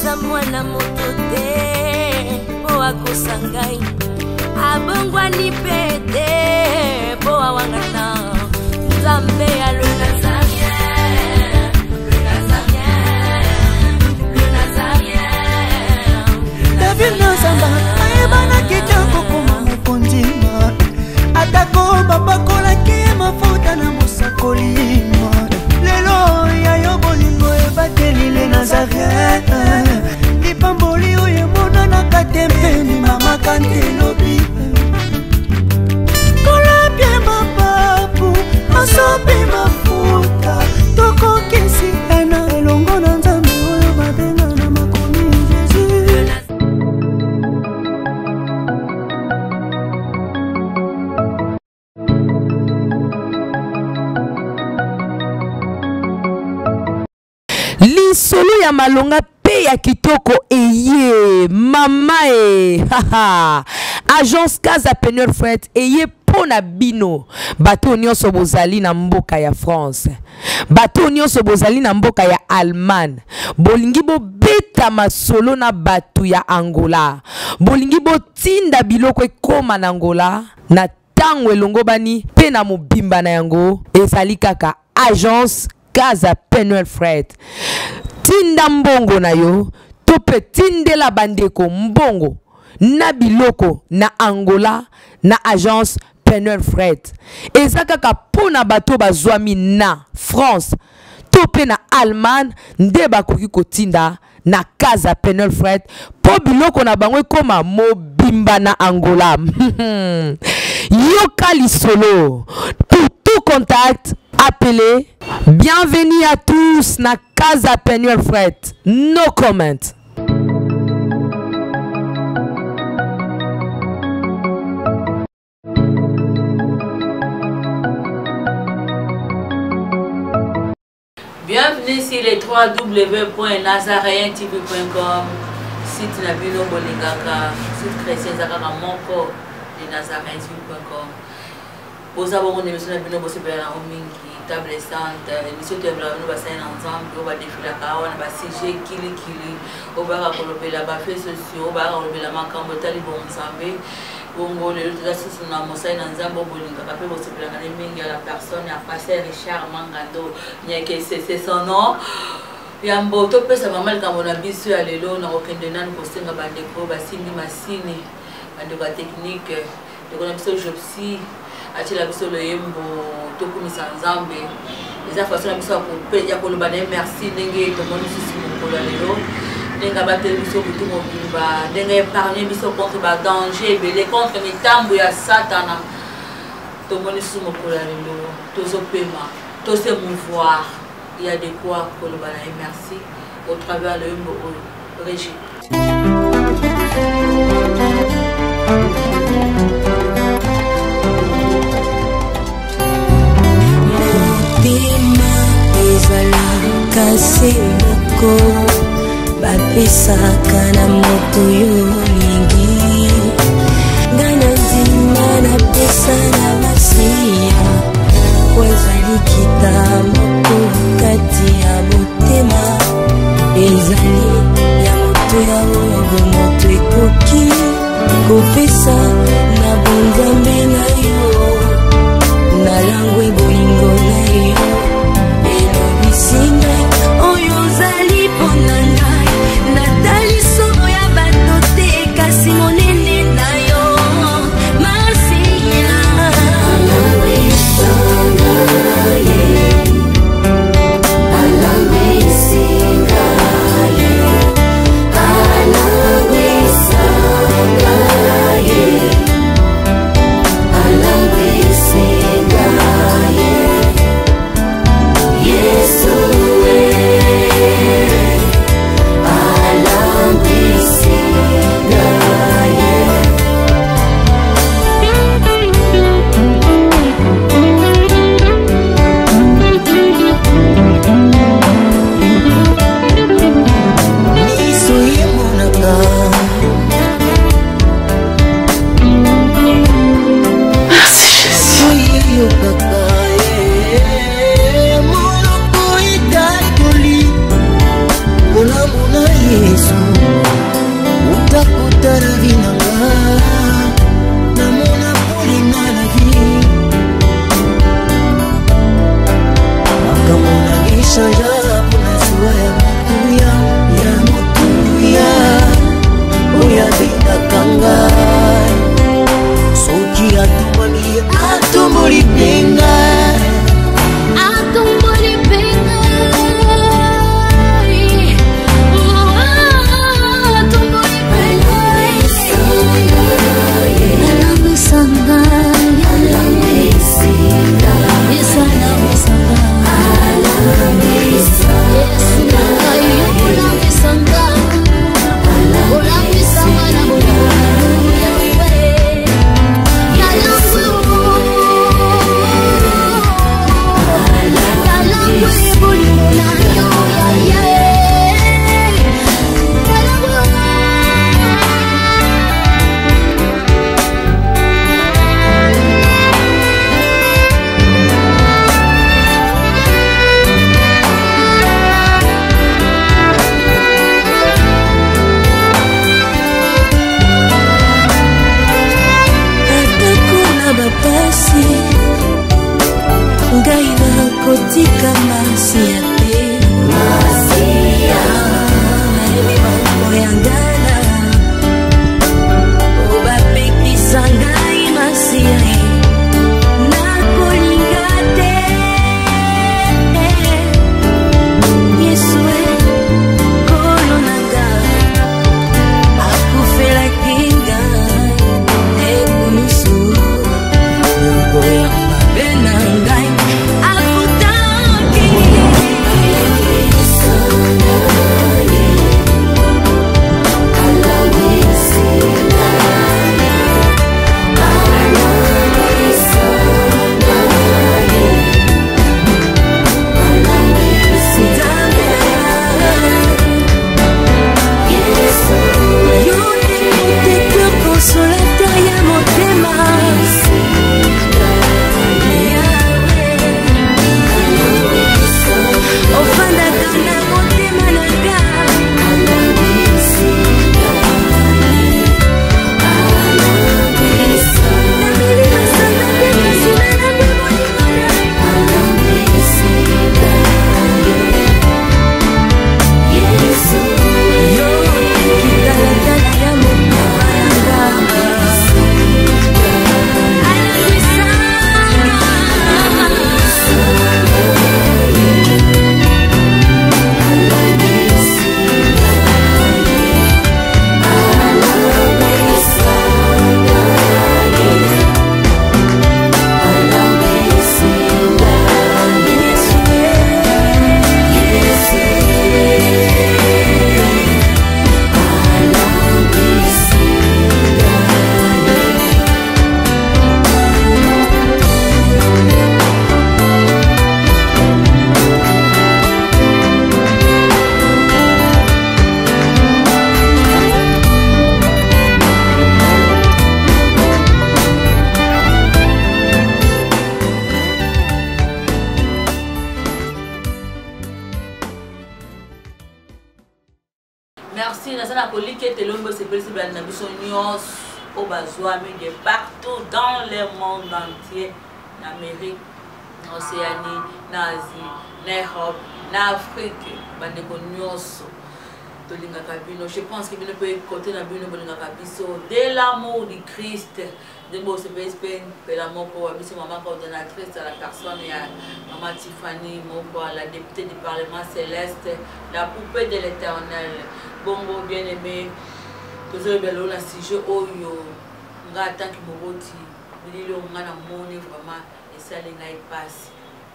Naza mwana moto te mpo akosa ngai, abongwani mpe te mpo awangana Nzambe ya le Nazarien, le Nazarien, le Nazarien. David Nazamba ayebanaki te kokoma mokonzi, atako bapakolaki ye mafuta na mosakoli. Lelo ya yo bolingo ebateli le Nazarien, lipamboli oyo emonanaka te mpe ndimamaka nte lobi. Kolapie mapapu masopi mafuta, tokokisi ena elongo na Nzambe oyo babenga na makomi Jésus. Lisolo ya malonga mpe ya kitoko eye mama e Agence Casa Penuel Fret eye mpo na bino bato nyonso bozali na mboka ya France, bato nyonso bozali na mboka ya Allemagne, bolingi bobeta masolo na bato ya Angola, bolingi botinda biloko ekoma na Angola na ntango elongobani mpe na mobimba na yango, ezali kaka Agence Casa Penuel Fret. Tinda mbongo na yo to mpe tindela bandeko mbongo na biloko na Angola na Agence Penuel Fret. Eza kaka mpo na bato bazwami na France to mpe na Allemagne nde bakoki kotinda na Casa Penuel Fret mpo biloko na bango ekoma mobimba na Angola. Yoka lisolo. Pour tout contact, appelez. Bienvenue à tous na Casa Penuel Fret. No comment. Bienvenue sur les www.nazareentv.com, site na bino bolingaka, site chrétien eza kaka moko, le nazareentv.com. Boza bongo na émission na bino bosepela nango mingi, Table Sainte, émission toyambelaka bino basali na Nzambe oyo badefilaka awa na basujet kilikili, oyo bayaka kolobela bafaits sociaux, oyo bayaka kolobela makambo etali bonzambe. Bongo lelo toza susu na mosali na Nzambe oyo bolingaka mpe bosepelaka ne mingi, ya la personne ya pasteur Richard Mangando Nyekese, c'est son nom. Yambo topesa mama likambo na biso ya lelo, nakokende nanu kosenga bandeko basimbi masini, bandeko ya technique, ndeko na biso Jopsi atiela biso loyembo tokumisa Nzambe. Eza façon na biso ya koloba na ye merci ndenge tomoni lisusu mokolo ya lelo, ndenge abateli biso butu mobimba, ndenge épargne biso contre badanger ebele, contre mitambo ya Satana. Tomoni lisusu mokolo ya lelo, tozopema, tose mouvoir, il y a de quoi koloba na ye merci au travers loyembo oyo. Régie. Motema ezalaka se moko, bapesaka na moto yo olingi. Ngai na ndima napesa na Masiya, po ezali kita moko kati ya motema, ezali ya moto ya oyo bomoto ekoki kopesa na bonzambe na yo. Nalangwe bolingo na yo, elobisi ngai oyo ozali mpo na ngai. Natali solo ya bato te, kasi monene na yo, Masiya. Merci, naza na koliki ete elombi osepelisi balandi na biso nyonso oyo bazwami de partout dans le monde entier, na Amérique, na Océanie, na Asie, na Europe, na Afrique, bandeko nyonso tolingaka bino. Je pense que bino mpe côté na bino bolingaka biso de l'amour du Christ. Nde bosepelisi mpe mpela moko wa biso, mama coordonnatrice à la personne ya mama Tiffany Moko, la députée du Parlement céleste, la poupée de l'Éternel. Bongo bien aimé, tozolobela lelo na sujet oyo. Nga atanki moboti, bilili oyo nga namoni vraiment esali ngai mpasi.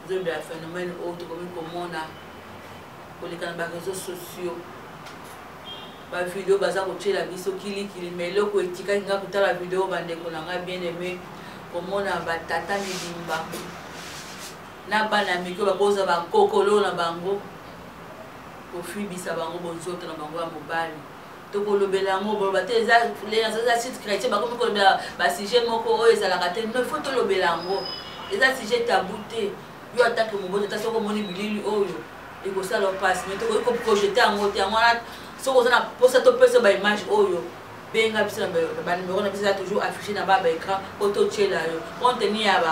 Tozolobela phénomène oyo tokomi komona koleka na baréseaux sociaux, bavideo baza kotiela biso kilikili. Ma eloko etikaki nga kotala video, bandeko na ngai bien aimé, komona batata mibimba na bana mike bakozwa bakokolo na bango, kofibisa bango bonzoto na bango ya mobali. Tokolobela yango, boloba te eza site chrétien, bakomi kolobela basujet moko oyo ezalaka te. Non, faut tolobela yango, eza sujet tabou te. Yo atake moboti, ata soki omoni bilili oyo ekosala mpasi, mais tokoki koprojeter yango te. Yango wana, soki oza na mposa topesa baimage oyo, benga biso na banumero na biso, eza toujours affiché na ba baécran, po totiela yo. Compte tenu ya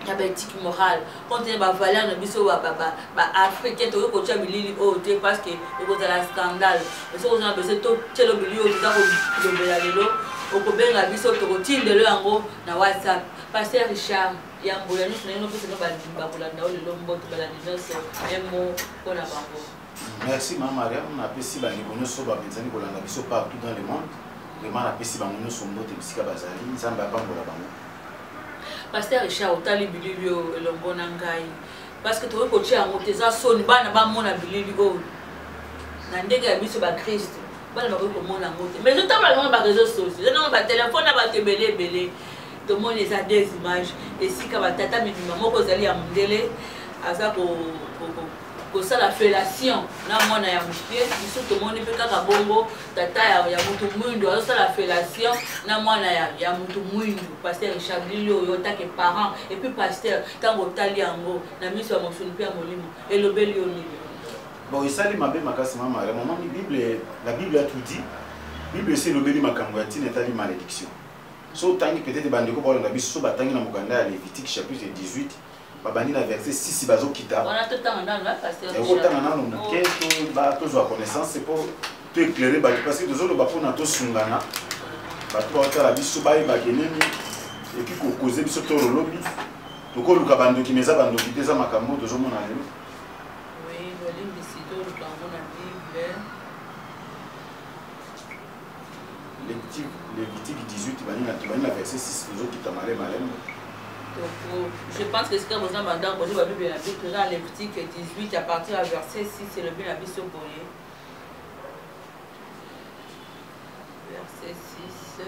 baéthique morale, compte tenu ya bavaleur na biso baafricain, tokoki kotia bilili oyo te parce que ekozala scandale. Soki oza na besoin totiela bilili oyo toza kolobela lelo, okobenga biso, tokotindelo yango na WhatsApp. Pasteur Richard, yambo ya nyonso, naino opesaka bakolanda oyo lelo mbote, balandi nyonso, emo mpona bango. Merci, mama Mariam. Napesi bandeko nyonso bamenzani kolanda biso partout dans le monde, vraiment napesi bango nyonso mbote bisika bazali. Nzambe apambola bango. Pasteur Richard, otali bilili oyo elongo na ngai, parce que tokoki kotia yango te, eza soni bana bamona bilili oyo. Na ndenge ya biso bakristo, bana bakoki komona yango te, mais ezotambola nango baréseaux sociaux, eza nango batelefone na bato ebele ebele. Tomoni eza des images esika batata mibimba, moko ezali ya mondele aza kosala fellation na mwana ya moke. Biso tomoni mpe kaka bongo tata ya motu mwindu azosala fellation na mwana ya motu mwindu. Pasteur Richard, bilili oyo, otake parent et puis pasteur, ntango otali yango na miso ya mosuni mpe ya molimo, elobeli yo nini? Bon, esali mabe makasi, mama Maria. Momoni Bible, la Bible a tout dit. Bible esi elobeli makambo ya ntina etali malédiction. So otangi, peut-être bandeko baolanda biso, so batangi na mokanda ya Lévitique chapitre 18, babandi na verset 6, bazokita. Wana totanga nano, pasteur? Ekotanga nano moke, tozwa connaissance mpo toéclaire bato, parce que tozoloba mpona tosungana. Bato baotala biso bayebake nini eki kokoze biso. Tololobi tokoluka bandoki, mais eza bandoki te, eza makambo oyo tozomona lelo. Oui, bolimbisi, toluka yango na Bible. Lévitique 18, tobandi na verset 6, tozokita male malembe. Je pense que esika boza bandako, bozwi babible na biso. Toza na Lévitique 18 à partir ya verset 6. Elobi na biso boye, verset 6: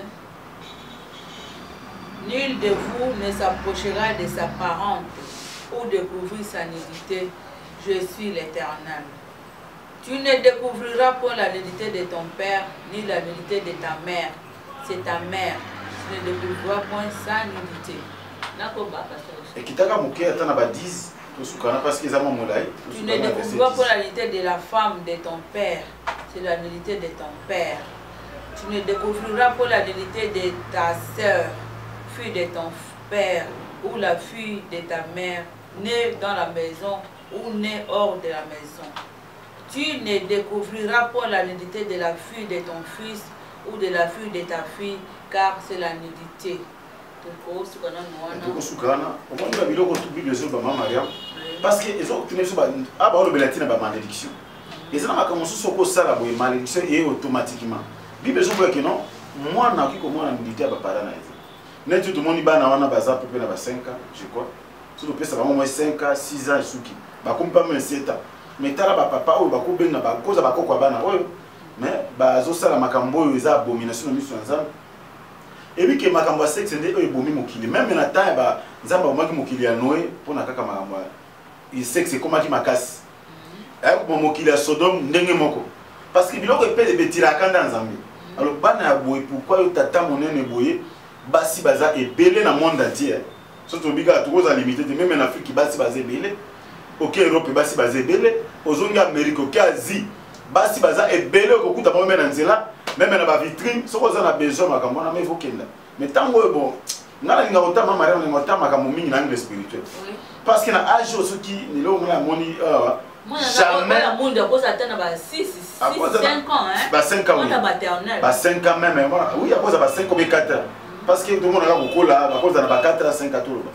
"Nul de vous ne s'approchera de sa parente pour découvrir sa nudité. Je suis l'Éternel. Tu ne découvriras point la nudité de ton père, ni la nudité de ta mère. C'est ta mère. Tu ne découvriras point sa nudité." Nakoba, pasteur? Ekitaka moke, ata na ba 10, tosukana, parce que eza mwa molai. Tu ne découvriras point la nudité de la femme de ton père. C'est la nudité de ton père. Tu ne découvriras point la nudité de ta sœur, fille de ton père, ou la fille de ta mère, née dans la maison ou née hors de la maison. Tu ne découvriras point la nudité de la fille de ton fils ou de la fille de ta fille, car c'est la nudité." Tokosuka nanu wana. Tokosuka wana. Omoni ba biloko tu Bible ezoloba, mama Mariam, parce que ezokotuna biso a baolobela ntina bamalédiction. Eza na makambo mosusu okosala boye, malédiction eye automatiquement. Bible ezoboya ke non, mwana akoki komona nudité ya bapara na ye te. Neti tomoni bana wana baza pepe na ba 5 ans, je crois, so topesa bango mwa 5 ans, 6 ans, esuki, bakomi pa meme 7 ans. Mais tala bapapa oyo bakobenga bakoza bakoko ya bana oyo, mais bazosala makambo oyo eza abomination na miso ya Nzambe. Ebi ke makambo ya sexe nde oyo ebomi mokili. Même na temps ya Nzambe abomaki mokili ya Noé mpona kaka makambo ya sexe ekomaki makasi. Ayakoboma mokili ya Sodome ndenge moko, parce que biloko epe ebetilaka nda Nzambe. Alors bana ya boye, pourquoi yo tata monene boye? Basi baza ebele na monde entier. So tolobi kaka, tokozala limité te. Même na Afrique basi baza ebele, oke Europe basi baza ebele, ozongi Amérique, oke Asie. Basi baza ebele okokuta bango meme na nzela, meme na bavitrine. Soki oza na besoin makambo wana, mais okenda. Mais ntango oyo, bon, nga nalinga kotama Maria, nalinga kotama makambo mingi na angle spirituel, parce que na age oyo, soki lelo nga namoni awa, jamais mundu akoza ata na ba 6 5 ans, hein, ba 5 ans, oui, ba 5 ans même, oui, akoza ba 5 ou 4 ans, parce que tomonaka kokola, bakoza na ba 4 ans, 5 ans. Toloba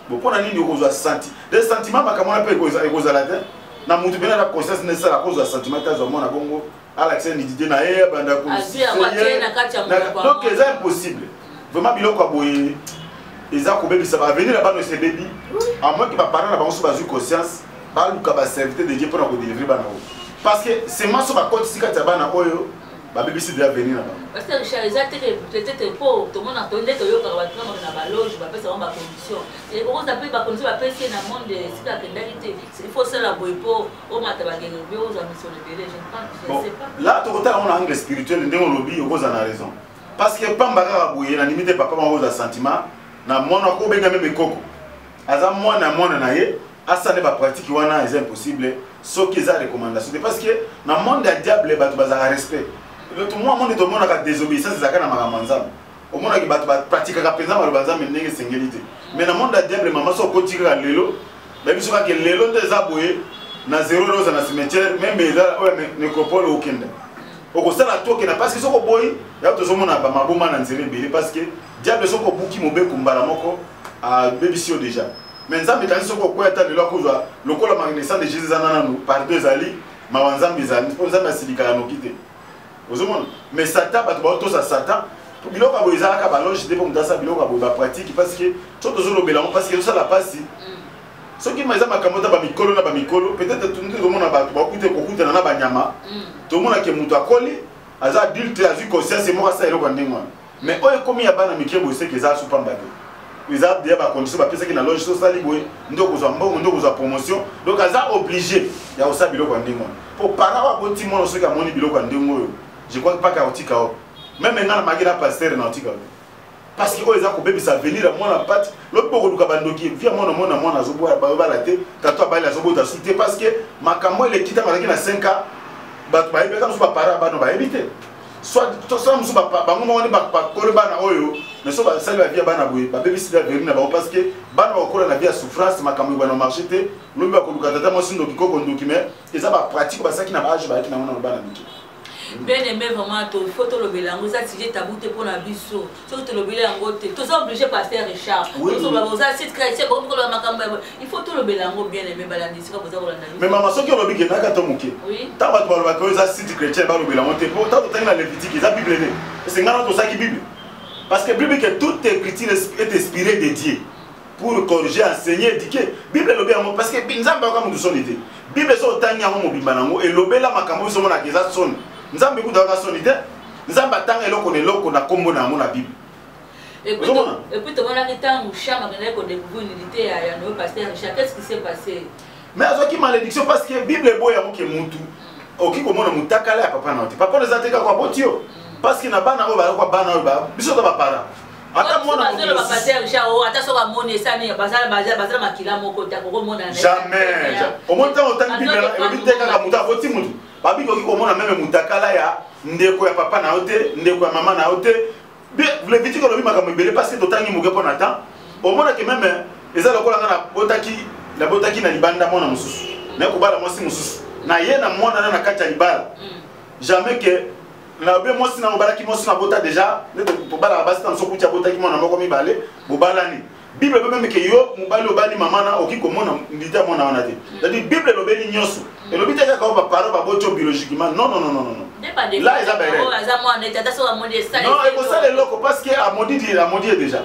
bon, mpo na nini okozwa senti de sentiment makambo wana mpe ekozala te na mutu mpena na conscience nesala akozwa sentiment te, azwa mwana bongo, alakisa nudité na ye, abanda. Donc eza impossible vraiment. Biloko ya boye eza kobebisa baavenir ya bana. Esebebi, à moins que baparent na bango so bazwi conscience, baluka baserviteur de Dieu mpona kodélivrer bana oyo, parce que semence oyo bakotisi kati ya bana oyo, babebisi de avenir na bango. Parce que Richard, eza te peut-être mpo tomona nde toyokaka bato na baloge bapesa bango bacondition. Okoza mpe bacondition bapesi ye na monde esika akendaki te, il faut osala boye mpo omata bagenge obi ozwa misolo ebele. Je ne pense, je sais pas. Là tokotala ngo na angle spirituel. Ndenge olobi, okoza na raison, parce que pamba kaka boye nandimi te papa moko ozwa sentiment na mwana akobenga meme koko, aza mwana ya mwana na ye, asala nde bapratique wana. Eza impossible soki eza recommandation te, parce que na monde ya diable bato bazalaka respect. Mwa monde tomonaka désobéissance ezalaka na makambo ya Nzambe, omonaki bato bapratikaka mpenza maloba Nzambe ndenge esengeli te. Mais na monde ya diable, mama, so okoti kaka lelo, bayebi so kaka lelo nde eza boye, na zéro oza na cimetière, même eza oyo nécropole, okenda okosala to okenda, parce que soki oboyi ya tozomona bamaboma na nzela ebele, parce que diable, soki obuki mobeko mbala moko, abebisi yo déjà. Mais Nzambe kanisi soki okwea ata lelo, akozwa lokola magnesant de Jésus eza nanu, pardon ezali, mawa Nzambe ezali, mpo Nzambe asilikaka noki te. Ozomona, mais Satan, bato baotosa Satan. Biloko ya boye ezalaka baloge te mpo moto asala biloko ya boye bapratique, parce que so tozolobela yango, parce que ezosala mpasi. Soki ma eza makambo ta bamikolo na bamikolo, peut-être nde tomona bato bakute kokutana na banyama, tomonake moto akoli, aza adulte, azwi conscience moko, asala eloko ya ndenge wana. Mais oyo ekomi ya bana mike boye, seke eza su pamba te, eza deya bacondition bapesaki na loge. Tosali boye nde okozwa mbongo, nde okozwa promotion. Donc aza obligé ya kosala biloko ya ndenge wana, po parent oyo aboti mwana, soki amoni biloko ya ndenge oyo, je crois mpaka akotika oyo. Même nga na maki na pasteur na otika oyo, parce que oyo eza kobebisa avenir ya mwana. Pati lobi bokoluka bandoki via mwana, mwana mwana azobala te, tato abali, azobota su te, parce que makambo eleki ntango azalaki na 5 ans. Bato bayebi ata mosusu, baparent bano bayebi te, soit mosusu bango moko nde bakolo bana oyo. Mais so basali bavie ya bana boye, babebisi avenir na bango, parce que bana bakokola na vie ya souffrance, makambo ebana marché te. Lobi bakoluka tata mwasi ndoki, koko ndoki, mais eza bapratique basalaki na baage bayaki nango nano bana mike. Bien aimé, vraiment to faut tolobela yango. Eza sujet tabou te mpona biso. Soki tolobeli yango te, toza obligé. Pasteur Richard, oza site chrétien, bokoloba makambo ya, il faut tolobela yango. Bien aimé, balandi esika boza kolanda. Mais mama, soki olobi kendaka to moke, ntango bato balobaka oyo eza site chrétien, balobela yango te, po ntango totangi na Lévitique, eza Bible te, ese ngai na tosalaki Bible, parce que Bible que toute écriture est inspirée de Dieu pour corriger, enseigner, éduquer. Bible elobi yango, parce que Nzambe ayoka motu soni te. Bible, so otangi yango mobimba nango, elobela makambo biso omonaka eza soni. Nzambe kuta ayoka soni te. Nzambe atanga eloko na eloko na nkombo na yango na Bible. Et puis tomonaki ntango Cham akendaki kodécouvrir nudité ya Noé, pasteur Richard, qu'est ce qui s'est passé? Mais azwaki malédiction, parce que Bible eboya yango ke mutu okoki komona motakala ya papa na yo te. Papa eza te kaka aboti yo, parce que na bana oyo bayokwa, bana oyo biso to baparent, ata mwana ata soki amoni esani, bazala makila moko te, akokomona. Jamais. Omoni, ntango otangi Bible, elobi te kaka moto aboti motu. Babiki okoki komona même motakala ya ndeko ya papa na yo te, ndeko ya mama na yo te. Lévitique olobi makambo ebele, parce que totangi moke mpo na temps. Omonaki même eza lokola nga nabotaki na libanda mwana mosusu, naye kobala mwasi mosusu, na ye na mwana na kati ya libala. Jamais ke nabe mwasi na obalaki, mwasi na bota déjà, nde tobalaka basi na mosusu, kuti abotaki mwana moko, mibale, bobalani. Bible elobi même ke yo mobali obali mama na, okoki komona ndite ya mwana wana te. C'est-à-dire Bible elobeli nyonso, elobi te kaka oyo baparent baboti yo biologiquement. Non, non, non, non, non. Là eza baerreur. Non, ekosala eloko, parce que amodi, amodi ye déjà,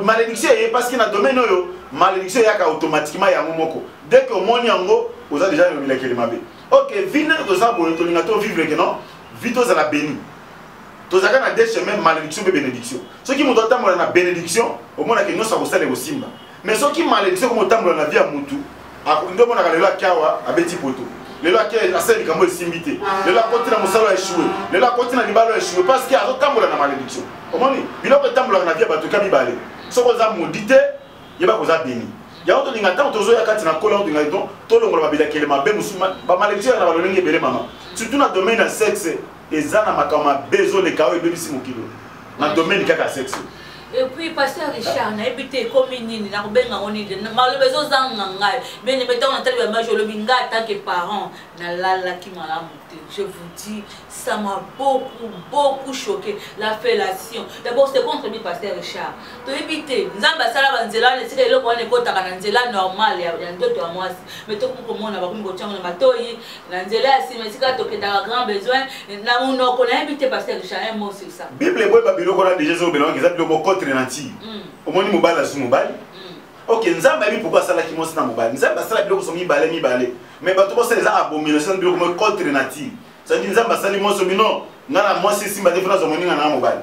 malédiction eye, parce que na domaine oyo malédiction eyaka automatiquement yango moko. Dès que omoni yango, oza déjà na bilakeli mabe. Ok, vie ndenge toza boye, tolinga to vivre ke non vie, tozala béni. Tozalaka na deux chemin, malédiction mpe bénédiction. Soki moto atambola na bénédiction, omonaka nyonso akosala ekosimba. Mais soki malédiction komo otambola na vie ya motu, nde omonaka lelo ake awa abeti poto, lelo ake asala likambo esimbi te, lelo akoti na mosala échoué, lelo akoti na libala échoué, parce que azotambola na malédiction. Omoni biloko etambolaka na vie ya bato ka mibale. Soki oza maudit te, yeba koza béni. Yango tolinga ntango tozoya kati na kola, tolinga donc tolongola babilakeli mabe mosusu, bamalédiction ya na balolenge ebele, mama, surtout na domaine ya sexe. Eza na makambo mabe ezoleka oyo ebebisi mokili na domaine kaka ya sexe. Et puis, pasteur Richard, nayebi te ekomi nini, nakobenga yango nini, maloba ezozanga ngai. Bien aimé, ntango natali baimage, olobi ngai en tant que parent nalalaki malamu te. Je vous dis, ça m'a beaucoup beaucoup choqué, la fellation. D'abord, c'est contre mi, pasteur Richard, toyebi te Nzambe asala banzela wana, esika eloko wana ekotaka na nzela normale ya nzoto ya mwasi, mais tokomi komona bakomi kotiango na matoi, na nzela ya nsima, esika tokendaka grand besoin, na monoko. Nayebi te, pasteur Richard, un mot sur ça. Bible eboyeba biloko wana déjà, ezobelaka eza biloko contre nature. Omoni mobali azwi mobali, ok, Nzambe ayebi pourquoi asalaki mwasi na mobali. Nzambe asala biloko so mibale mibale, mais bato bosala eza abomination, biloko moko contre nature. C'est-à-dire Nzambe asali mwasi obi non, nga na mwasi esimba te, fo nazwa moninga na nga mobali.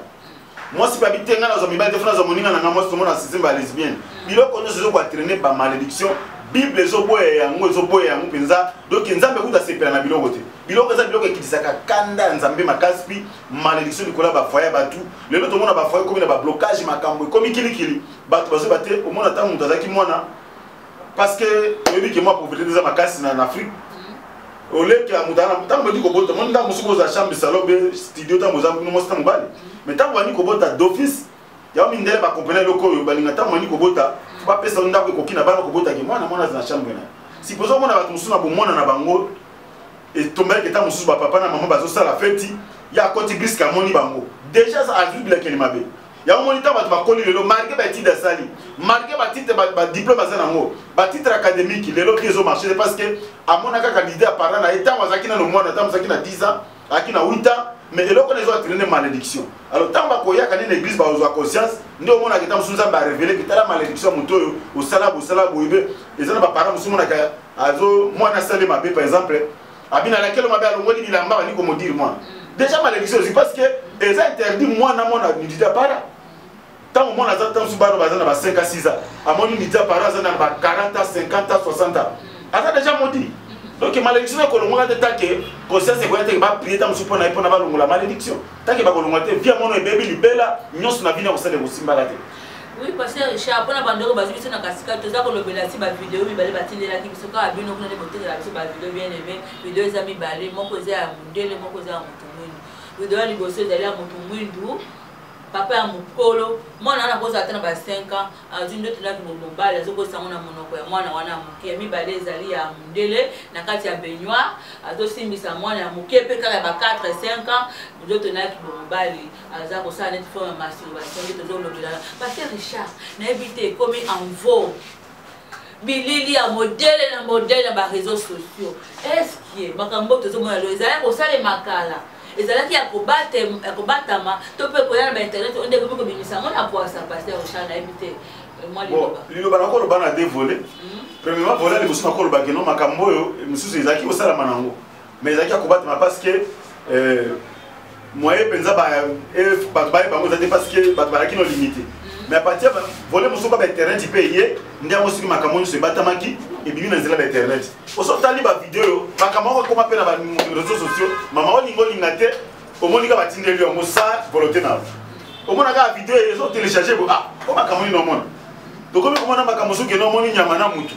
Mwasi mpe abi te, nga nazwa mibali te, fo nazwa moninga na nga mwasi. Tomona système ba lesbienne, biloko nyonso ezokoentraîner bamalédiction. Bible ezoboya yango, ezoboya yango mpenza. Donc Nzambe kuta asepela na biloko te. Biloko eza biloko ekitisaka kanda ya Nzambe makasi, mpi malédiction likolo ya bafoyer ya bato. Lelo tomona bafoyer ekomi na bablocage, makambo ekomi kilikili, bato bazoyeba te. Omona ntango moto azalaki mwana, parce que oyebi ke mwa pauvreté eza makasi na Afrique, oleki ya moto ntango bandi kobota, moni ntango mosuku ozwa chambre, salon be studio, ntango oza mwasi na mobali, mais ntango bandi kobota d'office, yango mindele bakomprene eloko oyo balinga. Ntango bandi kobota, bapesa yo ndako ekoki na bana kobotaki mwana mwana aza na chambre na ye. Supposé omona bato mosusu na bomwana na bango etombelaki, ntango mosusu bapapa na mama bazosala feti, ya akoti briske, amoni bango déjà azwi bilakeli mabe. Yango moni ntango bato bakoli lelo, malgré baétude asali, malgré batitre, badiplôme aza nango, batitre académique, lelo ki ezomarche te, parce que amona kaka l'idée ya parent na ye ntango azalaki nano mwana, ntango azalaki na 10 ans, azalaki na 8 ans. Mais eloko wana ezoentraîner malédiction. Alors ntango bakoyaka nde na église, bazwa conscience nde omonaka ntango mosusu Nzambe arévéler ke tala malédiction ya moto oyo osala bosala boye. Be eza na baparent mosusu omonaka azo mwana asali mabe, par exemple abina alakelo mabe, alongoli bilamba, bandi komaudire mwana, déjà malédiction ozwi, parce que eza interdit mwana mwana nudité apara. Ntango mwana aza, ntango mosusu bana baza na ba 5 à 6 ans, amoni nudité apara, aza na ba 40 ans, 50 ans, 60 ans, aza déjà maudit. Donc malédiction ekolongwaka te take conscience ekoya teke baprier ntango mosusu mpo na ye mpona balongola malédiction. Take bakolongola te, vie mono ebebi libela nyonso na bino ya kosala ekosimbaka te. Oui, pasteur Richard, mpona bandeko bazwi biso na kasika, toza kolobela si bavideo mibale batindelaki biso kaka. Bino kuna nde botekela biso bavideo. Bien aimé, video eza mibale, moko eza ya mondele, moko eza ya motu mwindu. Video ya liboso ezali ya motu mwindu, papa ya mokolo, mwana wana akozala ata na ba 5 ans, azwi ndoto naki mobali azokosa yango na monoko ya mwana wana ya moke. Ya mibale ezali ya mondele, na kati ya baignoire, azosimbisa mwana ya moke mpe kaka ya ba 4 5 ans nzoto naki bomobali, aza kosala neti forme ya masturbation. Nde tozolobela, pasteur Richard, nayebi te ekomi en vogue, bilili ya modele na modele na baréseaux sociaux. Est-ce makambo oyo tozomona lelo ezalaki kosalema kala, ezalaki ya kobatama, to mpe koya na bainternet oyo nde ekomi kobimisa yango na poasa? Pasteur Richard, nayebi te, mwa liloba. Liloba nakoloba na deux volets. Premièrement, volet liboso, nakoloba keno makambo oyo mosusu ezalaki kosalama nango, mais ezalaki ya kobatama, parce que moyen mpenza bato bayeba bango eza te, parce que bato bazalaki no limité. Mais à partir ya volet mosusu, ba bainternet mpe ye nde yango, soki makambo nyonso ebatamaki ebimi na nzela bainternet, osotali bavideo oyo, makambo yango ekoma mpe na baréseaux sociaux. Mama, olinga olinga te, omoni kaka batindeli yango sa volonté na yo, omona kaka video ezotélécharge bo, ah, o makambo nini omona? Tokomi komona makambo soki ene omoni nyama na mutu,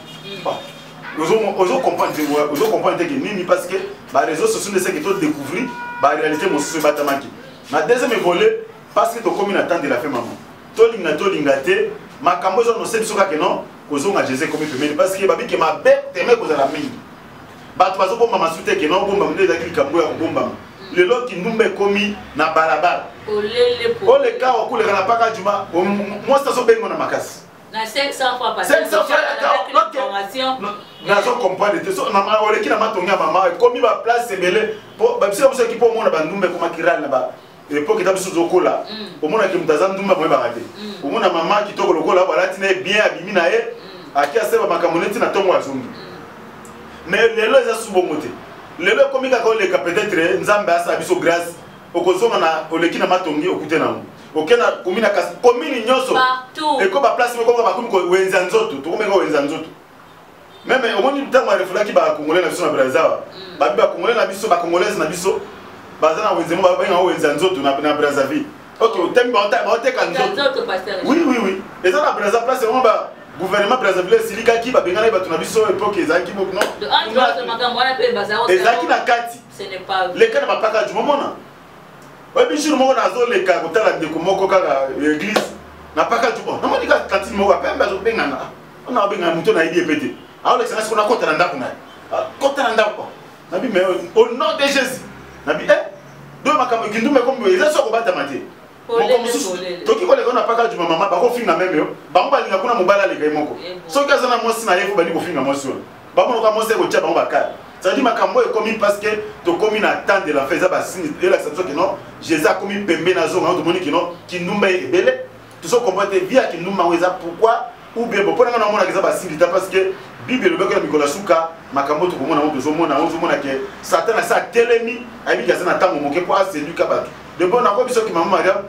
ozocomprendre te ke nini, parce que baréseaux sociaux nde seke todécouvrir baréalité mosusu ebatamaki. Na deuxième volet, parce que tokomi na temps de la fin, mama, tolinga tolinga te, makambo eza nose biso kaka non kozonga Jésus ekomi pembeni, parce que babike mabe teme kozala mingi, bato bazobombama su te ke non bombama nde ezalaki likambo ya kobombama. Lelo kindumba ekomi na balabala, oleka okuleka na paka juma, mwasi azobengo na makasi. Na 500 fois. 500 fois, nazo comprendre te. Oleki na matongi ya mama, ekomi baplace ebele. Biso biso eki mpo omona bandumba ekomaki rale na ba époque eta biso ozokola, omonaki moto aza ndumba moyebaka te. Omona mama kitoko lokola balati na ye bien, abimi na ye, aki aseba makambo neti na ntongo, azongi. Mais lelo eza su bongo te. Lelo ekomi kaka oleka, peut-être Nzambe asala biso grâce, okozonga na oleki na matongi, okute nango, oke na komi na komini nyonso, eko baplace moko bakomi kowenza nzoto, tokomi kowenza nzoto. Même omoni ntango arefulaki bacongolais na biso na Braza, babi bacongolais na biso, bacongolaise na biso baza na wenze mo babenga wenza nzoto na Brazzaville. Ok, otemi baoteka nzoto. Oui, eza na Braza, place yango. Gouvernement Brazzaville esilikaki, babenganaki bato na biso. Époque ezalaki non, ezalaki na kati. Leka na bapaka juma, omona oyebi jour moko nazoleka kotala ndeko moko kaka église na paka juma, namoni kaka tantine moko apembe azobengana. Ona abengana moto nayebi epe te, aolekisa nga siko nakota na ndako na ye. Kota na ndako nabi, mais au nom de Jésus nabi, eh, do makambo kindumba ekomi eza so kobatama te. Moko mosusu toki koleka na paka juma, mama bakofinga meme yo. Bango balinga kuna mobali aleka ye moko. Soki aza na mwasi na ye, fo bandi kofinga mwasi wana, bamonoka mwasi ekotia bango bakala. C'est-à-dire makambo oyo ekomi parce que tokomi na temps de la fin. Eza basigne elakisa biso kino Jésus akomi pembe na zonga. Tomoni kino kindumba ye ebele, tozo comprendre te vie ya kindumba yango eza pourquoi ou bien bon. Mpo na nga namonaka eza basigne ta, parce que Bible elobaki na mikolo ya suka makambo tokomona yango, tozomona yango. Ozomona ke Satan asi atelemi, ayebiki aza na ntango moke mpo aseduka bato de bon. Nakoyebi soki mama Mariam,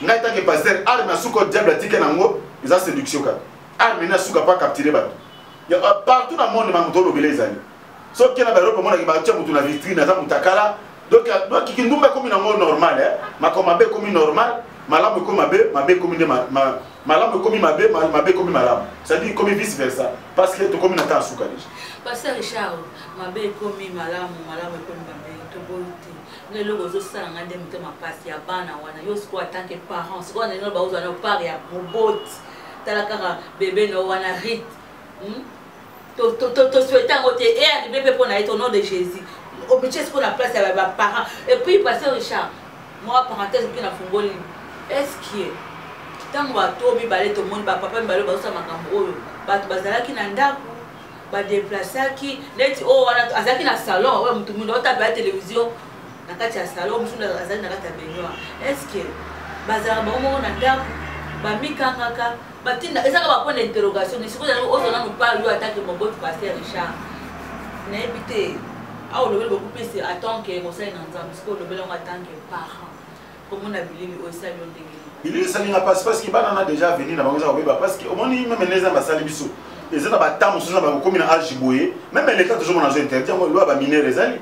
ngai tant que pasteur, arme ya suka oyo diable atike nango eza séduction kaka. Arme na suka mpo acapture bato partout na monde. Makambo tolobela ezali soki na baEurope, omonaki batia motu na vitrine, aza motakala. Donc kindumba ekomi nango normal, makambo mabe ekomi normal, malamu ekomi mabe, mabe ekomi nde malamu, ekomi mabe, mabe ekomi malamu, c'est-à-dire ekomi vice versa, parce que tokomi na temps ya suka déjà. Pasteur Richard, mabe ekomi malamu, malamu ekomi mabe, toboyi te. Nga eloko ozosala nga nde motema mpasi ya bana wana. Yo sikoyo en tant que parent, sikoyo na ndenge baozwa na part ya moboti, tala kaka bebe na yo wana rite, Tosouhaite yango te e arrive mpe mpo na ye te. Au nom de Jésus, omitie sikoyo na place ya baparent. Et puis, pasteur Richard, mwa parenthèse mpe nafungoli: est ce que ntango bato mibale, tomoni bapapa mibale bazosala makambo oyo, bato bazalaki na ndako, badeplasaki neti oyo wana azalaki na salon, oyo motu mwindu aotala ya télévision na kati ya salon, mosusu azali na kati ya baignoire, est ce que bazalaka bango moko na ndako, bamikangaka, batinda? Ezaka bapoint d'interrogation. Sikoyo ozwa nanu part yo en tant que moboti, pasteur Richard. Nayebi te, awa olobeli beaucoup plus en tant que mosali na Nzambe. Sikoyo olobeli yango en tant que parent, komona bilili oyo esali yo ndenge nini? Bilili esalinga mpasi, parce que bana na déjà avenir na bango eza kobeba, parce que omoni même nde eza basali biso, eza na batemps mosusu na bakokomi na age boye, même l'état tozomona azo interdit yango. Loi bamineur ezali,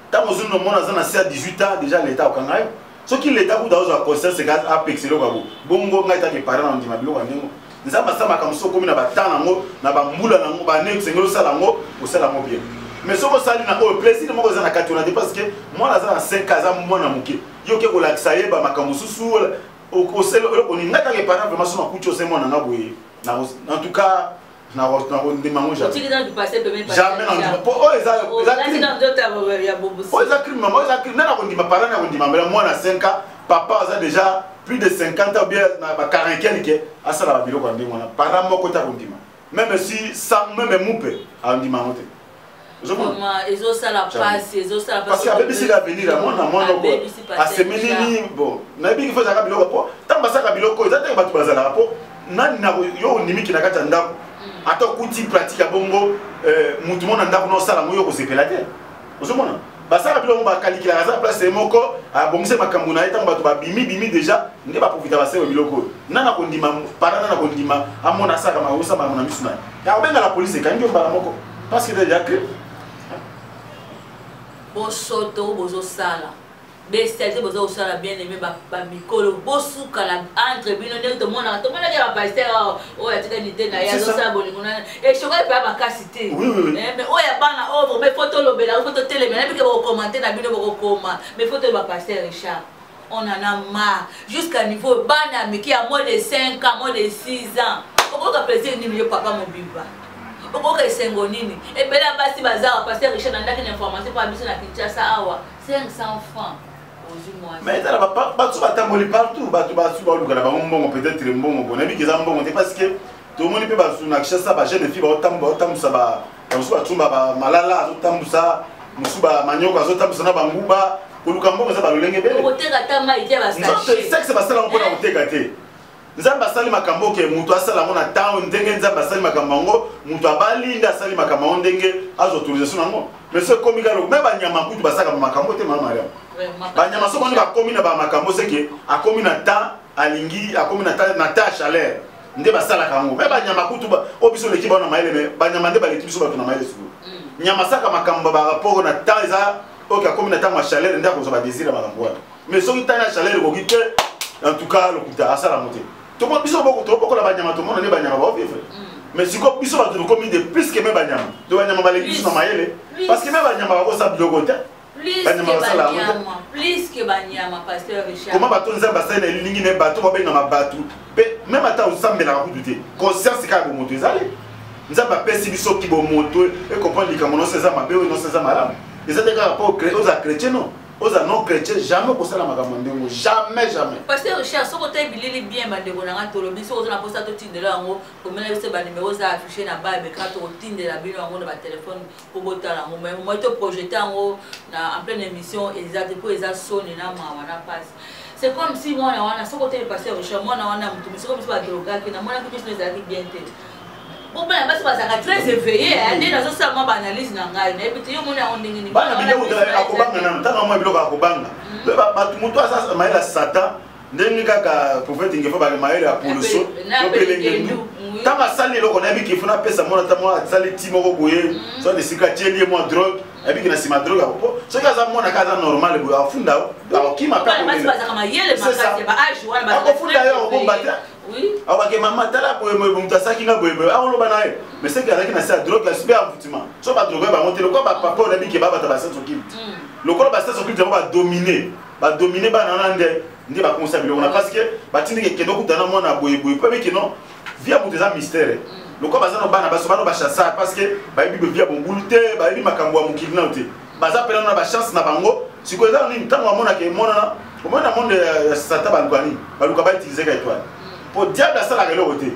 ntango ozwi nomona aza na se ya 18 ans, déjà l'état okanga yo. Soki l'état kuta ozwa conscience ka apekisa eloko ya bongo, ngai tant que parent na ndima biloko ya ndenge Nzambe asala makambo. Soki okomi na batemps nango, na bambula nango, bane osengeli osala yango, osala yango bien. Mais soki osali na oyo plaisir moko eza na kati wana te, parce que mwana aza na 5, aza mwana moke, yo oke kolakisa ye bamakambo mosusu, eloko nini? Ngai tant que parent, vraiment, so nakuti ose mwana nga boye, en tout cas nakondima yango jamais. Jamais, po oyo eza crime, oyo eza crime, mama, oyo eza crime. Nani akondima? Parent akondima mbela mwana 5 ans, papa aza déjà plus de 50 ans ou bien na ba 40 quelque, asala babiloko ya ndenge wana? Parent moko te akondima, même si sa même mupe andima yango te. Ezosala pasi, ezosala. Parce que abebisi avenir ya mwana. Mwana oko asemi nini? Bon, nayebi qu'il faut ezalaka biloko, po ntango basalaka biloko eza teke bato bazalaka, po nani na yo ondimiki na kati ya ndako, ata okuti pratique ya bongo, mutu mona ndako na osala yango, yo kosepela te. Ozomona basala biloko, bakalikilaka, aza place ye moko, abongisi makambo na ye. Ntango bato babimi bimi déjà, nde baprofita basala biloko oyo. Nana kondima para, nana kondima amona asalaka makambo, osala makambo na misu na ye, akobenga la police, ekangi yo mbala moko, parce que déjà crime. Bosoto bozosala, bestialité boza kosala, bien aimé bamikolo, bosuka na entre bino. Ndenge tomonaka, tomonaki ya bapasteur oyo atikani te na ye, azosala bolingo na eshoka epe ya makasi te. Mais oyo ya bana oyo, vraiment faut tolobela, faut totelemela. Nayebi ke bokokomante na bino, bokokoma, mais faut toyeba. Pasteur Richard, on en a marre jusqu'à niveau bana mike ya moins de 5 ans, moins de 6 ans. Okoyoka plaisir nini yo papa mobimba? Okoyoka esengo nini? Ebele ya basi bazawa. Pasteur Richard, nandaki na information mpo biso na Kinshasa awa, 500 francs ozwi mwasi. Mais ezala bato batamboli partout, bato basu baoluka na bango mbongo, peut-être mbongo bo nayebi ke eza mbongo te, parce que tomoni mpe basu na Kinshasa, bajeune fille baotambusa, bamosusu batumba bamalala, azotambusa mosusu bamanioko, azotambusa na banguba koluka mbongo. Eza balolenge ebele. Okoteka ata mai te, basachet. Sexe basala yango mpona koteka te. Nzambe asali makambo oke moto asala yango na ntango ndenge Nzambe asali makambo yango. Moto abali nde asali makambo yango ndenge azwa autorisation yango. Mais so ekomi kaka me banyama kutu basalaka makambo te, mama Mariam. Banyama so bani bakomi na bamakambo, seke akomi na temps, alingi akomi na temps, na temps ya chaleur nde basalaka yango. Me banyama kutu oyo biso oleki bao na mayele, me banyama nde baleki biso bato na mayele. Sikoyo nyama asalaka makambo barapport na temps eza oyo akomi na ntango ya chaleur, nde akozwa badésir ya makambo wana. Mais soki ntango ya chaleur ekoki te, en tout cas lokuta, asala yango te. Biso tobokola banyama, tomona nde banyama baovivre. Mais sikoyo biso bato tokomi de plus que me banyama. To banyama baleki biso na mayele. Parce que me banyama bakosala biloko te. Banyama basala yango te. Plus que banyama, pasteur Richard. Comment bato Nzambe asali na elilingi ne bato babengama bato mpe meme ata osambelaka kutu te, conscience kaka bomoto ezali. Nzambe apesi biso kibomoto ecomprendre likambo nyonso eza mabe, oyo nyonso eza malamu. Eza te kaka mpo oza chrétien, non, oza non chrétien, jamais okosala makambo ndenge, jamais, jamais. Pasteur Richard, soki otali bilili bien, bandeko na nga, tolobi soki oza na mposa totindela yango, komela biso banimero eza affiché na ba écran, tokotindela bino yango na batelefone mpo botala yango. Mais moi toprojete yango na en pleine émission eza te, mpo eza soni na mawa na mpasi. C'est comme si mwana wana, soki otali, pasteur Richard, mwana wana motu, c'est comme si badrogaki, namonaki miso ezalaki bien te. Po bana basi bazalaka très éveillé, nde nazosala mwa baanalyse na ngai, nayebi te yo moni yango ndenge nini. Bana biloko akobanga nano, ntango mwa biloko akobanga bato, moto aza mayele ya Satan, ndenge kaka prophète Ngefa bale mayele ya poloso topelengendu. Ntango asali eloko, nayebi kifo napesa mwana, ata mwa asali ti moko boye, soit esika atieli ye mwa drogue, ayebiki na nsima drogue akopo. Soki aza mwana ka aza normal boye, afunda, akokima mpe akofunda ye, akobomba te. Awake mama, tala boye boye, moto asalaki nga boye boye, akoloba na ye. Mais soki azalaki na se ya drogue, asubi envoûtement, so badrogue bango te lokola bapapa oyo nayebi ke babata bascience occulte, lokola bascience occulte yango badomine, badomine bana wana, nde bakomisa biloko na, parce que batindiki ekende okutana mwana boye boye, po ebiki non, vie ya moto eza mystère. Lokola baza no bana baso bano bachassar, parce que bayebi vie ya bombulu te, bayebi makambo ya mokili nano te, baza mpena na bachance na bango. Sikoyo eza nini? Ntango bamonaka emonana, omoni na monde ya Satan, baluka nini? Baluka bautilize ka étoile, po diable asalaka eloko te.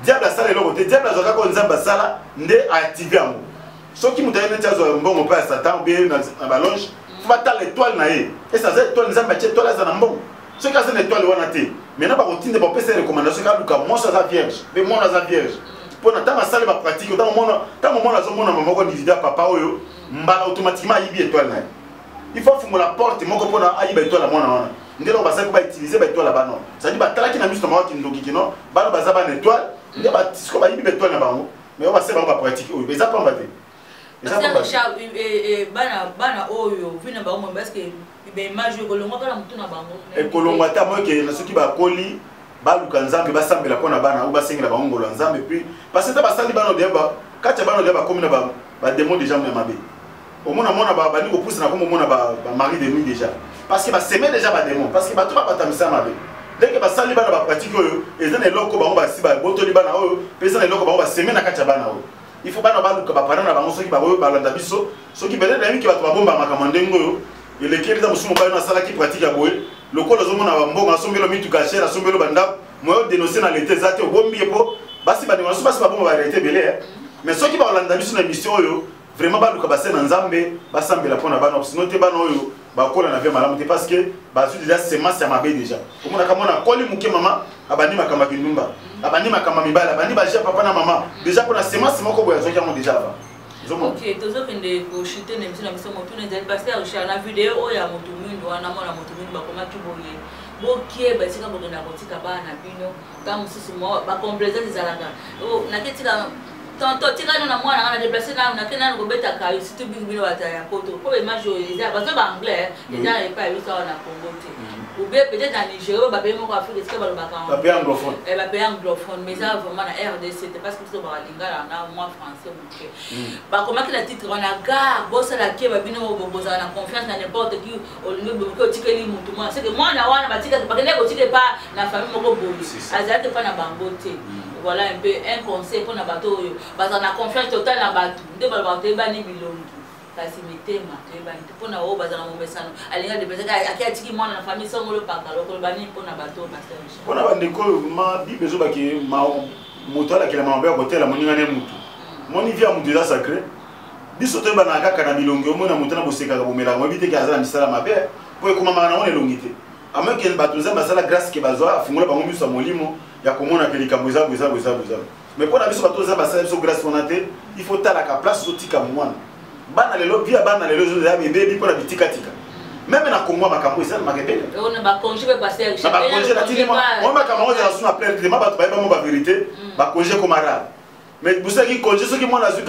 Diable asala eloko te. Diable azwaka kaka Nzambe asala nde aactive yango. Soki moto aye neti azwa mbongo mpe ya Satan obie na balonge, fo batala étoile na ye, ese aza étoile Nzambe atie étoile, aza na mbongo. Soki aza na étoile wana te, maintenant bakotinda, bapesa ye recommandation, aluka mwasi aza vierge mpe mwana aza vierge, mpo na ntango asali bapratique, ntango mwana azomona mama moko nidida papa oyo, mbala automatiquement ayibi étoile na ye. Il faut afungola porte moko mpona ayiba étoile ya mwana wana. Nde eloko basali mpo bautilize baétoile ya bana, c'est-à-dire batalaki na miso na bango kindoki kino bana baza bana étoile, nde sikoyo bayibi baétoile na bango. Mais oyo basali bango bapratique oyo eza pamba te, eza pamba te. Bana oyo vi na bango, parce que baimage oyo ekolongwa kaka na motu na bango. Ekolongwa te amoke soki bakoli, baluka Nzambe, basambela mpo na bana oyo, basengela bango ngolo ya Nzambe. Puis parce que ta basali bana odeya, kati ya bana odeya bakomi na badémon déjà ya mabe. Omona mona bandi kopusa na kombo omona bamari de nuit déjà, parce que baseme déjà badémon, parce que bato babatamisa mabe. Ndenge basali bana bapratique oyo, eza na eloko bango basi babotoli bana oyo, mpe eza na eloko bango baseme na kati ya bana oyo. Il faut bana baluka baparent na bango. Soki baoyo balanda biso, soki peut-être nayebi ke bato babomba makambo ndenge oyo elekeli, eza mosusu mobali oyo asalaki pratique ya boye, lokola ozomona bambongo, asombelo mituka cher, asombelo bandako, moyo dénonce na leta eza te, obombi ye. Mpo basi, bandeko na biso basi babomba baréalité ebele. Mais soki baolanda biso na émission oyo, vraiment baluka base na Nzambe, basambela mpo na bana, sinon te bana oyo bakola na vie malamu te, parce que bazwi déjà semence ya mabe déjà. Omonaka mwana akoli moke, mama abandi makambo ya kindumba, abandi makambo ya mibali, abandi baje papa na mama déjà, mpona semence moko boye azwaki yango déjà avant. Ok, tozokende koshite na émission na biso. Motuna ezali, pasteur Richard, na video oyo ya moto mwindu wana, mwana moto mwindu, bakomaki boye: bokieba esika bokenda kotika bana na bino. Ntango mosusu bacomplaisance ezalaka, naketika tonto, tika nano na mwana nga na déplace nano, nake nano kobeta kayo, surtout mingi bino bato ya poto, mpo baimage oyo eza bazo baanglais, eza epai ya biso awa na Congo te, ou bien peut-être na Nigeria, bapays moko Afrique esika balobaka bapays anglophone. Bapays anglophone, mais eza vraiment na RDC te, parce que biso bakalingala na mwa français moke. Bakomaki na titre wana: gare, bosala keba, bino bozala na confiance na n'importe qui, olingi boke otikeli mutu mwana, c'est que mwana wana batikaki, bakendaki kotika epa na famille moko boye, azalaki epa na bango te. Voilà un peu un conseil mpona bato oyo bazala na confiance totale na bato. Nde balobaka toyebani bilongi, kasi mitema toyebani te. Mpona oyo bazala momesano, alingi adepesaki, ake atiki mwana na famille songolo pakala, okoloba nini mpona bato oyo, pasteur? Mpona bandeko oyo, ma Bible ezobaki moto alakela mabe ya kotela moninga ne mutu. Moni, vie ya motu eza sacré. Biso toyebanaka kaka na bilongi. Omona moto na bosekaka, bomelaka, moyebi te ke aza na misala mabe, mpo ekomamaka nango na elongi te. Amoke bato Nzambe asala grâce ke bazwa, afungola bango miso ya molimo ya komona ke likambo eza boye, eza boye, eza boye, eza boye. Mais mpo na biso bato Nzambe asala biso grâce wana te, il faut talaka place ozotika mwana. Bana lelo, vie ya bana lelo ezoza ebebi mpo na bitikatika. Même na Kongo makambo esalemaka ebele. Na bacongé mpe, pasteur? Na bacongé, natindi mo makambo yango ezala su na plaire te, ma bato bayeba mo bavérité. Bacongé ekoma rare, mais busaki congé, soki mwana azwi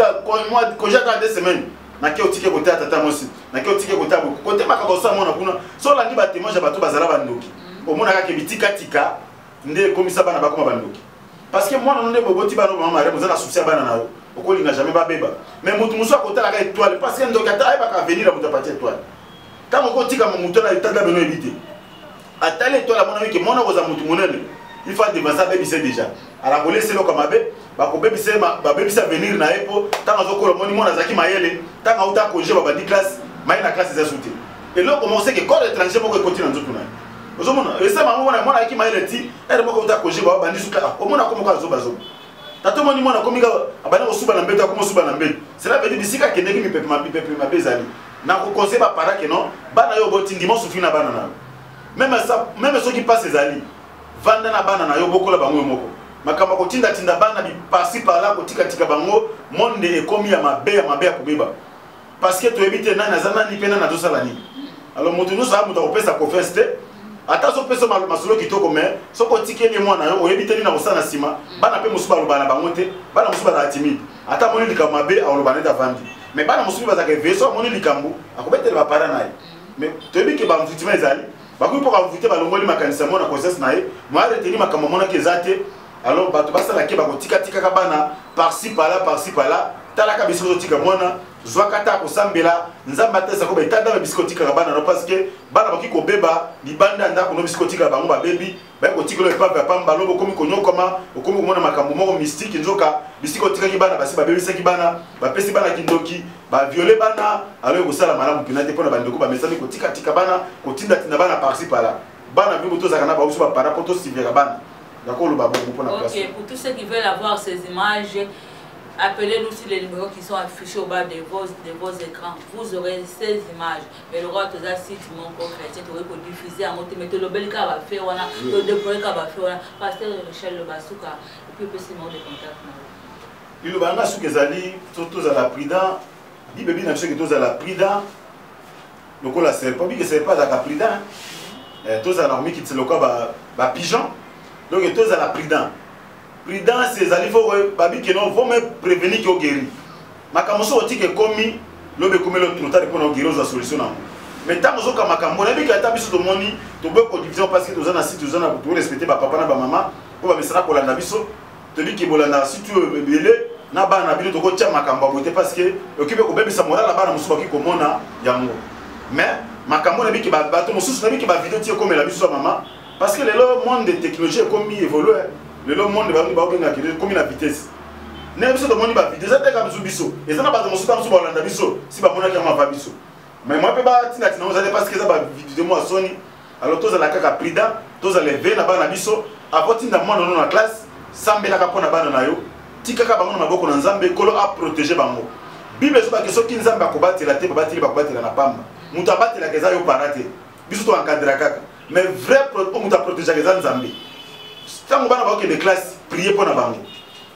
congé ata 2 semaines, nake otike kote ya tata mwasi, nake otike kote ya kote, makambo osala mwana kuna. So olandi batémoignage ya bato bazala bandoki, omona kaka bitikatika nde ekomisa bana bakoma bandoki. Parce que mwana nde boboti bana mama Maria, oza na souci ya bana na yo, okolinga jamais babeba. Mais moto mosusu akotalaka étoile, parce que ndoki ata ayebaka avenir ya moto apati étoile. Ntango okotika moto na etanda beno yebi te, atali étoile, amonaki ke mwana akozala moto monene, il faut adevanse abebise déjà. Alakolesa eloko ya mabe, bakobebisa, babebisa avenir na ye, mpo ntango azokola, omoni mwana azalaki mayele, ntango auta congé, babandi classe, maye na classe eza su te. Eloko moko seke corps étranger moko ekoti na nzoto na ye. Ozomona esama yango, mwana mwana ayaki mayele ti ere moko auta congé, babandi suka, omona akomoka azobazoba. Tata, omoni mwana akomi kaka abandi kosuba na mbeto, akomi kosuba na mbeto, cela veut dire bisika akendeki, mipepe mipepe mabe ezali. Na koconseille baparents ke non, bana yo oboti, ndima osufi na bana na yo. Même soki mpasi ezali, vanda na bana na yo, bokola bango yo moko. Makambo ya kotindatinda bana bipasi par-là, kotikatika bango, monde ekomi ya mabe, ya mabe, ya kobeba, parce que toyebi te nani aza nani mpe nani azosala nini. Alors moto nyonso aya, moto akopesa confiance te. Ata azopesa masolo kitoko, mais soki otikeli ye mwana yo, oyebi te nini akosala na nsima. Bana mpe mosusu baloba na bango te. Bana mosusu bazala timide, ata amoni likambo mabe, akoloba neti avandi. Mais bana mosusu mpe bazalaka éveillé, so amoni likambo, akobetela baparents na ye. Mais toyebi ke baenvoûtement ezali, bakoki mpo baenvoûter, balongoli makanisi ya mwana, conscience na ye mo areteni makambo amonaki eza te. Alors bato basala ke bakotikatikaka bana par-ci par-là, par-ci par-là. Talaka bisika ozotika mwana, zwaka ata kosambela Nzambe atesa ko baetanda bisika otikaka bana no, parce que bana bakoki kobeba libanda ya ndako no. Bisika otikaka bango, babebi, baye kotikela epave ya pamba, lobo okomi konyokoma, okomi komona makambo moko mystique. Nzoka bisika otikaki bana, basi babebisaki bana, bapesi bana kindoki, baviole bana. Alors ekosala malamu mpena te mpona bandeko bamesami kotikatika bana, kotindatinda bana par-ci par-là. Bana bino tozalaka na bango, biso baparents, mpo tosuivre bana. Nakoloba bongo mpona place. Ok, pour tous ceux qui veulent avoir ces images, appelez-nous sur les numéros qui sont affichés au bas de vos écrans. Vous aurez ces images. Mais le roi toza site moko chrétien, tokoki kodiffuser yango te, mais tolobeli kaka bafaits wana, todéploye kaka bafaits wana. Pasteur Michel Lobasuka, et puis opesi numéro de contact na yo. Liloba yanga soki ezali, tozala prudent. Bibebi na biso ke tozala prudent lokola serpent. Bike serpent azalaka prudent. Tozala na komikitisa lokola bapigeon. Donc tozala prudent. Prudence ezali fo babike non, vaut mieux prévenir que guérir. Makambo soki otika ekomi lobi, ekomi lo trop tard mpona oguérir, ozwa solution nango. Mais ntango ozoka makambo, nayebi ke ata biso tomoni, toboyi kodivision, parce que toza na site, toza na torespecte bapapa na bamama oyo bamesana kolanda biso. Toyebi ke bolandaka site oyo ebele na bana na bino. Tokotia makambo ya boye te, parce que okoki mpe kobebisa moral ya bana mosusu bakoki komona yango. Mais makambo nayebi ke bato mosusu, nayebi ke bavideo ti ekomela biso ya mama, parce que lelo monde de technologie ekomi évolue. Lelo monde bango baobengaka ekomi na vitesse. Ndenge biso tomoni bavideo, eza te kaka biso biso, eza na bato mosusu, ta mosusu balanda biso, si bamonaki yango ava biso. Mais moi mpe batindatina yango eza te, parce que eza bavideo mwa soni. Alors tozala kaka prudent, tozala éveillé na bana na biso. Avant tinda mwana no na classe, sambelaka mpo na bana na yo, tikaka bango na maboko na Nzambe, Nkolo aprotéger bango. Bible ezobaki soki Nzambe akobatela te, babateli bakobatela na pamba. Moto abatelaka eza yo parent te, biso toencadra kaka, mais vrai moto aprotégeaka eza Nzambe. Ntango bana bakokende classe, prie mpo na bango.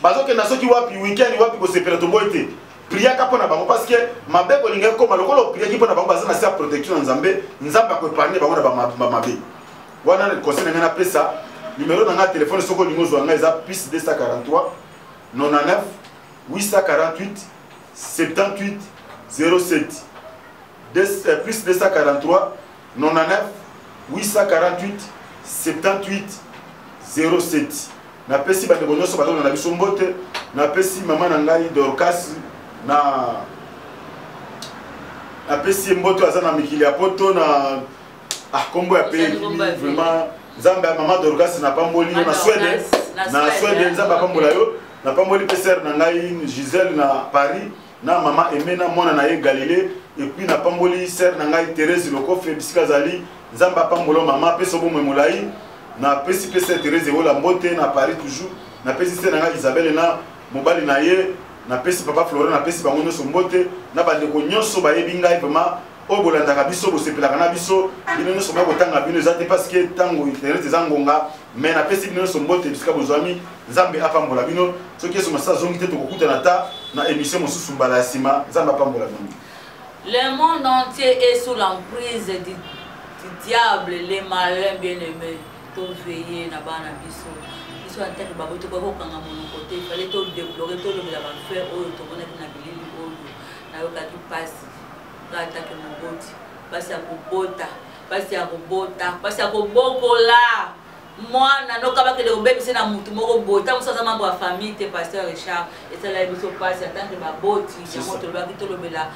Bazokenda soki wapi, weekend wapi, kosepela, toboyi te, priaka mpo na bango, parce que mabe kolinga ekóma lokola opriaki mpo na bango, baza na se ya protection na Nzambe. Nzambe akoépargne bango na bamabe wana. Conseil na ngai napesa, numéro na ngai telefone, soki olingi ozwa ngai, eza plus 243 99 848 78 07. Plus 243 99 848 78 07. Napesi bandeko nyonso bazolanda na biso mbote. Napesi mama na ngai Dorcas, na napesi ye mbote, aza na mikili ya poto na kombo ya pe vraiment. Nzambe ya mama Dorcas, napamboli yo na Swede, na Swede, Nzambe apambola yo. Napamboli mpe sœur na ngai Gisele na Paris, na mama Aime na mwana na ye Galilée. Et puis napamboli sœur na ngai Thérèse Lokofe bisika azali, Nzambe apambola mama, apesa bomoi molai. Napesi mpe sœur Thérèse Ewola mbote na Paris toujours. Napesi sœur na ngai Isabelle na mobali na ye. Napesi papa Florent, napesi bango nyonso mbote na bandeko nyonso bayebi ngai vraiment, oyo bolandaka biso, bosepelaka na biso. Bino nyonso baya kotanga bino eza te, parce que ntango internet eza ngonga. Mais napesi bino nyonso mbote bisika bozwami, Nzambe apambola bino. Soki Yesu Masiya azongi te, tokokutana ta na émission mosusu mbala ya nsima. Nzambe apambola bino. Le monde entier est sous l'emprise du diable, les malins. Bien-aimés, toveille na bana biso. Biso en tant que babo, tokoki kokanga monoko te, fallait todéplore, tolobela bafaits oyo tomonaki na bilili oyo. Nayokaki mpasi nga en tant que moboti, mpasi ya kobota, mpasi ya kobota, mpasi ya kobokola. Mwana noka bakende kobebisa na mutu moko boye, ntango mosusu aza membre ya famille te. Pasteur Richard, esalaki biso mpasi en tant que baboti. Yango tolobaki tolobela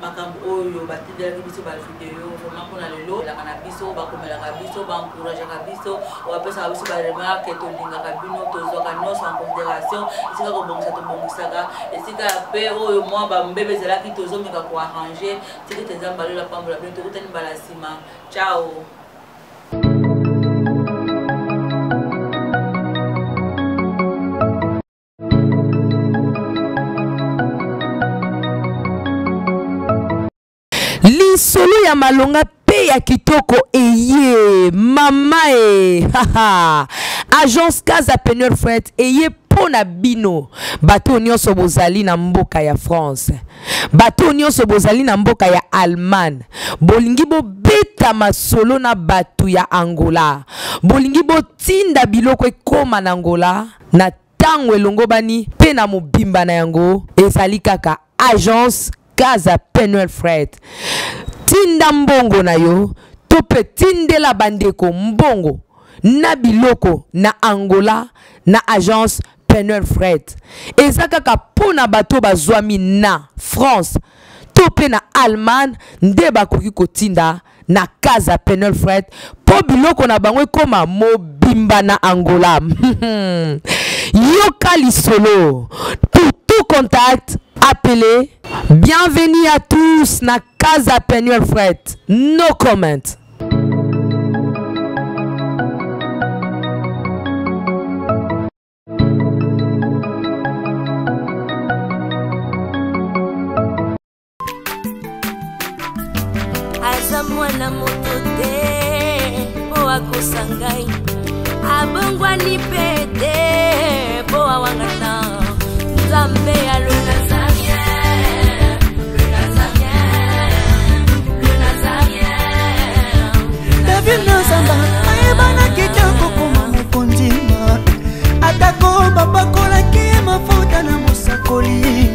makambo oyo batindelaki biso bavideo. Vraiment, mpona lelo elaka na biso, bakomelaka biso, baencourageaka biso, bapesaka biso baremarque. Tolingaka bino, tozwaka nyonso en considération. Esika kobongisa, tobongisaka. Esika ya pe oyo mwa bambebe ezalaki, tozomeka koarranger. Tika ete Nzambe alola pambola bino. Tokutani mbala nsima. Ciao. Lisolo ya malonga mpe ya kitoko eye, mama e haha. Agence Casa Penuel Fret eye mpo na bino, bato nyonso bozali na mboka ya France, bato nyonso bozali na mboka ya Allemagne, bolingi bobeta masolo na bato ya Angola, bolingi botinda biloko ekóma na Angola na ntango elongobani mpe na mobimba na yango, ezali kaka agence Casa Penuel Fret. Tinda mbongo na yo to mpe tindela bandeko mbongo na biloko na Angola na agence Penuel Fret. Eza kaka mpo na bato bazwami na France to mpe na Allemagne nde bakoki kotinda na Casa Penuel Fret mpo biloko na bango ekóma mobimba na Angola. Yoka lisolo. Pour tout contact, appelez. Bienvenue à tous na Casa Penuel Fret. No comment. Aza mwana moto te mpo akosa ngai, abongwani mpe te mpo awangana. Nzambe ya le Nazarien, le Nazarien, le Nazarien. David Nazamba ayebanaki te kokoma mokonzi, atako bapakolaki ye mafuta na mosakoli.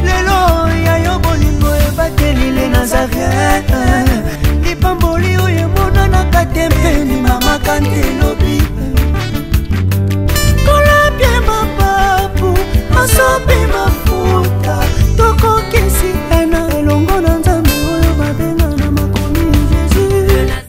Lelo ya yo bolingo ebateli le Nazarien, lipamboli oyo emonanaka te mpe ndimamaka nte lobi.